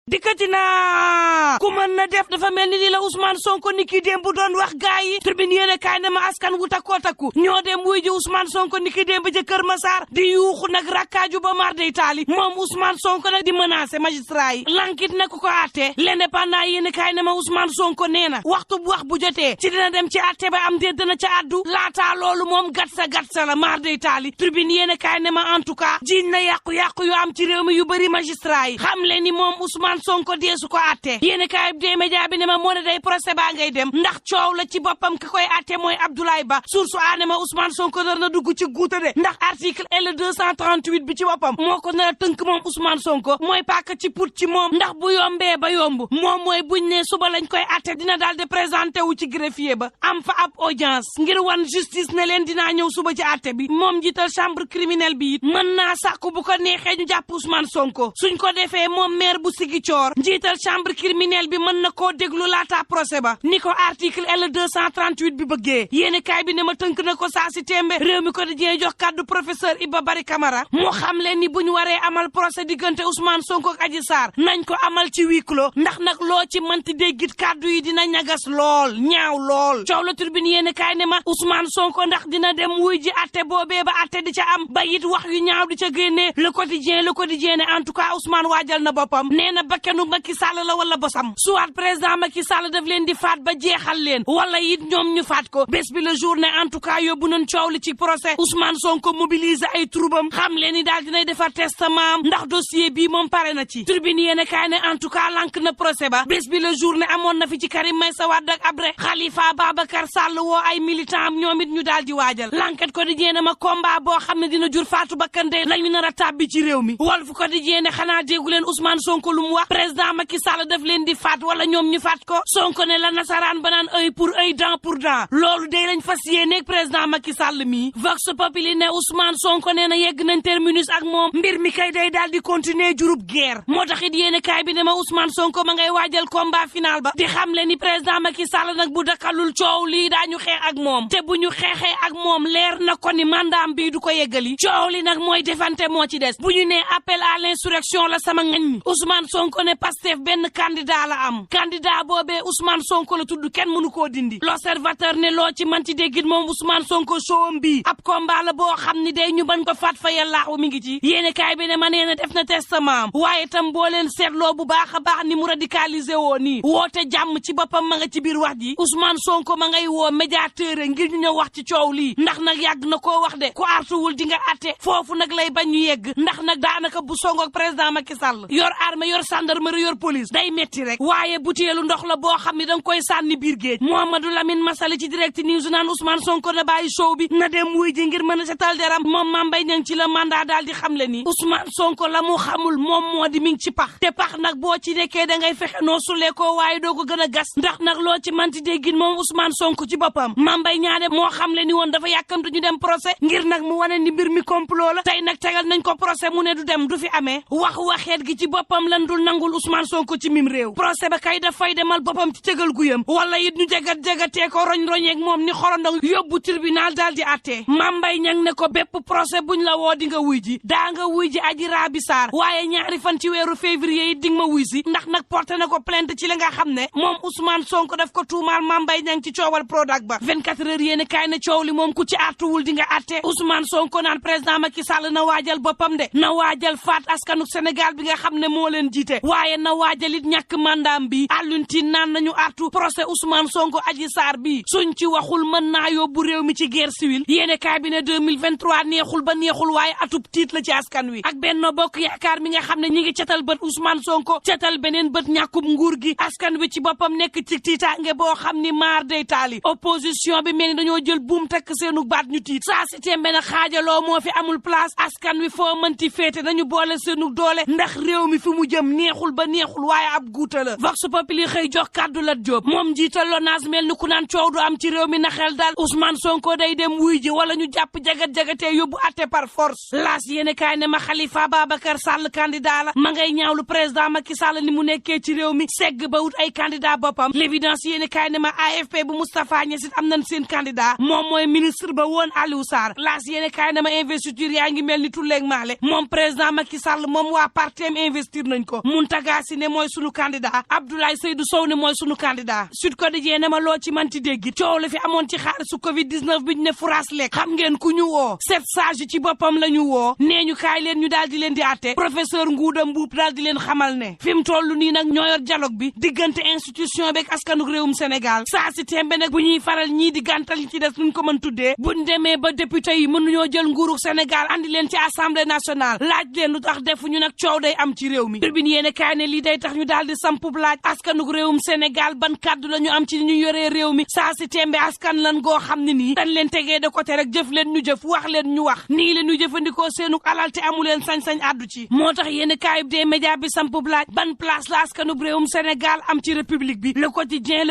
dikkati na ku mën na def dafa mel ni li la Ousmane Sonko ni ki démb doon wax gaa yi Tribune yéene kaay ne ma askan wu takkoo takku ñoo dem wuy ji Ousmane Sonko ni ki démb ca Kër Massar di yuuxu nag rakkaaju ba mar day taali moom Ousmane Sonko nag di menacer magistrat yi lankit nag ko àtte L'Indépendant yéene kaay ne ma Ousmane Sonko nee na waxtu bu wax bu jotee ci dina dem ci àtte ba am déet dana ca àddu laataa loolu moom gatsa la mar day taali Tribune yéene kaay ne ma en tout cas jiñ na yàqu-yàqu yu am ci réew mi yu bëri magistrat yi xam le ni moom Ousmane Sonko deesu ko àtte yéene kaay bi média bi ne ma moo ne day procès baa ngay dem ndax coow la ci boppam ki koy àtte mooy Abdoulaye Ba source aane ma Ousmane Sonko nar na dugg ci guuta de ndax article L238 bi ci boppam moo ko nar a tënk moom Ousmane Sonko mooy pàkk ci put ci moom ndax bu yombee ba yomb moom mooy buñ ne suba lañ koy àtte dina daal di présenté wu ci greffier ba am fa ab audience ngir wan justice ne leen dinaa ñëw suba ci àtte bi moom njiital chambre criminelle bi it mën naa sàkku bu ko neexee ñu jàpp Ousmane Sonko suñ ko defee moom maire bu Ziguinchor njiital chambre criminelle bi mën na koo déglu laata procès ba ni ko article L238 bi bëggee yéene kaay bi ne ma tënk na ko saa si tembe réew mi ko di jox kàddu professeur Iba Barry Camara mu xam leen ni bu ñu waree amal procès diggante Ousmane Sonko ak Adji Sarr nañ ko amal ci huis clos ndax nag loo ci mënti déggit kàddu yi dina ñagas lool ñaaw lool coow la Tribune yéene kaay ne ma Ousmane Sonko ndax dina dem wuy ji atte boobee ba atte di ca am ba it wax yu ñaaw di ca génnee le quotidien ne en tout cas Ousmane waajal na boppam nee na bakkanu Macky Sall la wala bosam soit président Macky Sall daf leen di faat ba jeexal leen wala it ñoom ñu faat ko bés bi le jour ne en tout cas yóbbu nañ coow li ci procès Ousmane Sonko mobiliser ay troubam xam leen ni daal dinay defar testament ndax dossier bii moom pare na ci Tribune yéene kaay ne en tout cas lank na procès ba bés bi le jour ne amoon na fi ci Karim Meïssa Wade ak Abré Khalifa Babacar Sall woo ay militant am ñoom it ñu daal di waajal l'enquête quotidien ne ma combat boo xam ne dina jur faatu bakkande lañu nar a tàbbi ci réew mi Walf quotidien ne xanaa déggu leen Ousmane Sonko lu mu wax président Macky Sall daf leen di faat wala ñoom ñu faat ko Sonko ne la nasaraan ba naan œil pour œil dent pour dent loolu day lañ fas yéene président Macky Sall mi Vox Populi ne Ousmane Sonko nee na yegg nañ terminus ak moom mbir mi kay day daal di continuer jurub guerre moo tax it yéene kaay bi ne ma Ousmane Sonko ma ngay waajal combat final ba di xam le ni président Macky Sall nag bu dakalul coow lii daañu xeex ak moom te bu ñu xeexee ak moom leer na ko ni mandaam bii du ko yeggali coow li nag mooy defante moo ci des bu ñu nee appel à l'insurrection la sama ngañ Ousmane Sonko ne Pastef benn candidat la am candidat boobee Ousmane Sonko la tudd kenn mënu koo dindi l'observateur ne loo ci manti déggit moom Ousmane Sonko showam bi ab combat la boo xam ni day ñu ban ko faat fa yàllaahu mi ngi ci yéene kaay bi ne ma nee na def na testament waaye tam boo leen seetloo bu baax a baax ni mu radicalisé woo nii woote jàmm ci boppam ma nga ci biir wax ji Ousmane Sonko ma ngay woo médiateur ngir ñu ñëw wax ci coow lii ndax nag yàgg na koo wax de ku artuwul di nga atte foofu nag lay bañ ñu yegg ndax nag daanaka bu songoog président Macky Sall yor armée yor gendarmerie yor police day metti rek waaye butéelu ndox la boo xam ne danga koy sànni biir géej Mouhamadou Lamine Massaly ci direct news naan Ousmane Sonko na bàyyi show bi na dem wuy ji ngir mën a setal deram moom Mame Mbaye Niang ci la mandat daal di xam le ni Ousmane Sonko la mu xamul moom moo di mi ngi ci pax te pax nag boo ci nekkee da ngay fexe noo sulee ko waaye doo ko gën a gas ndax nag loo ci manti déggin moom Ousmane Sonko ci boppam Mame Mbaye Niang moo xam le ni woon dafa yàkkamtu ñu dem procès ngir nag mu wane ni mbir mi complot la tey nag tegal nañ ko procès mu ne du dem du fi amee waxeet gi ci boppam lan dul nangul Ousmane Sonko ci mim réew procès ba kay dafay demal boppam ci tëgal guyam wala it ñu jagatee ko roñ-roñeeg moom ni xorondong yóbbu tribunal daal di attee Mame Mbaye Niang ne ko bépp procès buñ la woo di nga wuy ji daa nga wuy ji Adji Raby Sarr waaye ñaari fan ci weeru février yi di nga ma wuy si ndax nag porté na ko plainte ci li nga xam ne moom Ousmane Sonko daf ko tuumaal Mame Mbaye Niang ci coowal Prodac ba 24 heures yéene kaay ne coow li moom ku ci artuwul di nga atte Ousmane Sonko naan président Macky Sall na waajal boppam de na waajal faat askanu Sénégal bi nga xam ne moo leen jiite waaye na waajal it ñàkk mandaam bi Alioune Tine naan nañu artu procès Ousmane Sonko Adji Sarr bi suñ ci waxul mën naa yóbbu réew mi ci guerre civile yéene kaay bi ne 2023 neexul ba neexul waaye atub tiit la ci askan wi ak Benno Bokk Yaakaar mi nga xam ne ñi ngi catal bët Ousmane Sonko catal beneen bët ñàkkub nguur gi askan wi ci boppam nekk ci tiitaange boo xam ni maar day taali opposition bi mel ni dañoo jël buum takk seenu baat ñu tiit saa si tembe na xaajaloo moo fi amul place askan wi foo mënti féete nañu boole seenu doole ndax réew mi fi mu jëm neexul ba neexul waaye ab guuta la Vox Populi xëy jox kàddu Lat Diop moom jiital LONASE mel ni ku naan coow du am ci réew mi na xel daal Ousmane Sonko day dem wuy ji wala ñu jàpp jagat-jagatee yóbbu atte par force laas yéene kaay ne ma Khalifa Babacar Sall candidat la ma ngay ñaawlu président Macky Sall ni mu nekkee ci réew mi segg ba wut ay candidat boppam l'évidence yéene kaay ne ma AFP bu Moustapha Niasse am nañ seen candidat moom mooy ministre ba woon Aliou Sarr laas yéene kaay ne ma investiture yaa ngi mel ni tulleeg maale moom président Macky Sall moom waa partem investir nañ ko Mountaga Sy ne mooy sunu candidat Abdoulaye Seydou Sow ne mooy sunu candidat Sud Quotidien ne ma loo ci manti dégg coow la fi amoon ci xaalisu Covid 19 bi ñu ne furaas lekk xam ngeen ku ñu woo 7 sages ci boppam la ñu woo nee ñu kaay leen ñu daal di leen di àtte professeur Ngouda Mboup daal di leen xamal ne fi mu toll nii nag ñoo yor dialogue bi diggante institution beeg askanu réewum Sénégal saa si tembe nag bu ñuy faral ñii di gàntal ñi ci des nuñ ko mën tuddee buñ demee ba député yi mënuñoo jël nguurug Sénégal andi leen ci assemblée nationale laaj leen lu tax defuñu nag coow day am ci réew mi Tribune yéene kaay ne lii day tax ñu daal di sampub laaj askanug réewum Sénégal ban kàddu la ñu am ci ñu yoree réew mi saa si tembe askan lan goo xam ne nii dañ leen tegee de côté rek jëf leen ñu jëf wax leen ñu wax nii leen ñu jëfandikoo seenug alal te amu leen sañ-sañ àddu ci moo tax yéene kaayub des médias bi sampub laaj ban place la askanug réewum Sénégal am ci république bi le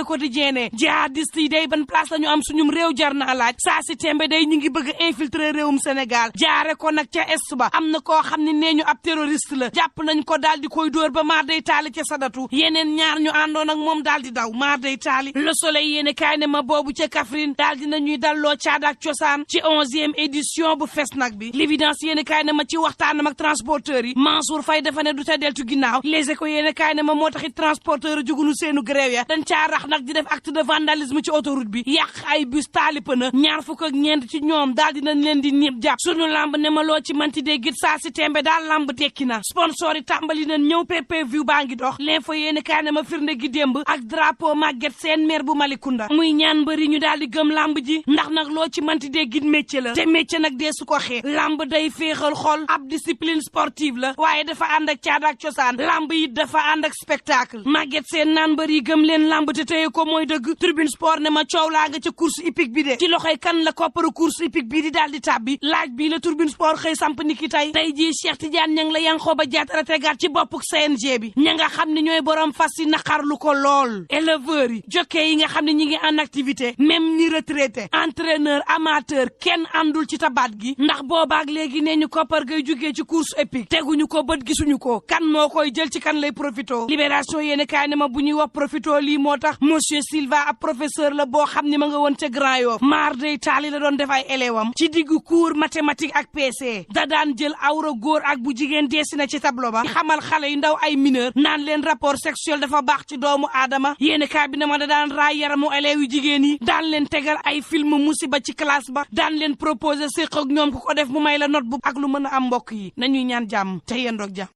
quotidien ne jihadiste yi day ban place la ñu am suñum réew jar na laaj saa si tembe day ñu ngi bëgg a infiltrer réewum Sénégal jaare ko nag ca est ba am na koo xam ne nee ñu ab terroriste la jàpp nañ ko daal di koy dóor ba maar day taali ca Sadatu yeneen ñaar ñu àndoon ak moom daal di daw maar day taali le soleil yéene kaay ne ma boobu ca Kaffrine daal di nañuy dalloo caada ak cosaan ci 11e édition bu Fesnac bi l'évidence yéene kaay ne ma ci waxtaanam ak transporteurs yi Mansour Faye dafa ne du ta deltu ginnaaw les échos yéene kaay ne ma moo taxit transporteur jugunu seenu grève ya dañ caa rax nag di def acte de vandalisme ci autoroute bi yàq ay bus taali pëna ñaar fukk ak ñeent ci ñoom daal dinañ leen di ñëpp jàpp sunu lamb ne ma loo ci manti dee git saa si tembe daal lamb tekki na sponsor yi tàmbali nañ ñëw PPV baa ngi dox l'info yéene kaay ne ma firnde gi démb ak drapeau Maguette Sène maire bu Malicounda muy ñaan mbëri ñu daal di gëm lamb ji ndax nag loo ci manti dee git métier la te métier nag dee su ko xee lamb day féexal xol ab discipline sportive la waaye dafa ànd ak caada ak cosaan lamb yi dafa ànd ak spectacle Maguette Sène naan mbëri gëm leen lamb te téye ko mooy dëgg Tribune Sport ne ma coow laa nga ca course hippique bi de ci loxoy kan la kopparu course hippique bi di daal di tàbbi laaj bii la Tribune Sport xëy samp ni ki tey jii Cheikh Tidiane ña ngi la Yankhoba Diattara tegaat ci boppuk CNG bi ña nga xam ne ñooy borom fas yi naqarlu ko lool éleveurs yi jockey yi nga xam ne ñi ngi en activité même ni retraité entraîneur amateur kenn àndul ci tabaat gi ndax boobaak léegi nee ñu koppar gay jugee ci course hippique teguñu ko bët gisuñu ko kan moo koy jël ci kan lay profito libération yéene kaay ne ma bu ñuy wax profito lii moo tax monsieur Silva ab professeur la boo xam ne ma nga woon ca Grand Yoff maar day taali la doon def ay élève am ci diggu cours mathématique ak PC da daan jël awra góor ak bu jigéen dessiné ci tableau ba xamal xale yu ndaw ay mineur naan leen rapport sexuel dafa baax ci doomu aadama yéene kaay bi ne ma da daan raay yaramu élèves yu jigéen yi daan leen tegal ay film musiba ci classe ba daan leen proposer séq ak ñoom ku ko def mu may la note bu ak lu mën a am mbokk yi nañuy ñaan jàmm te yendoog jàmm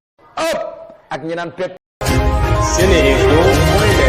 ak ñi naan pep Sénégal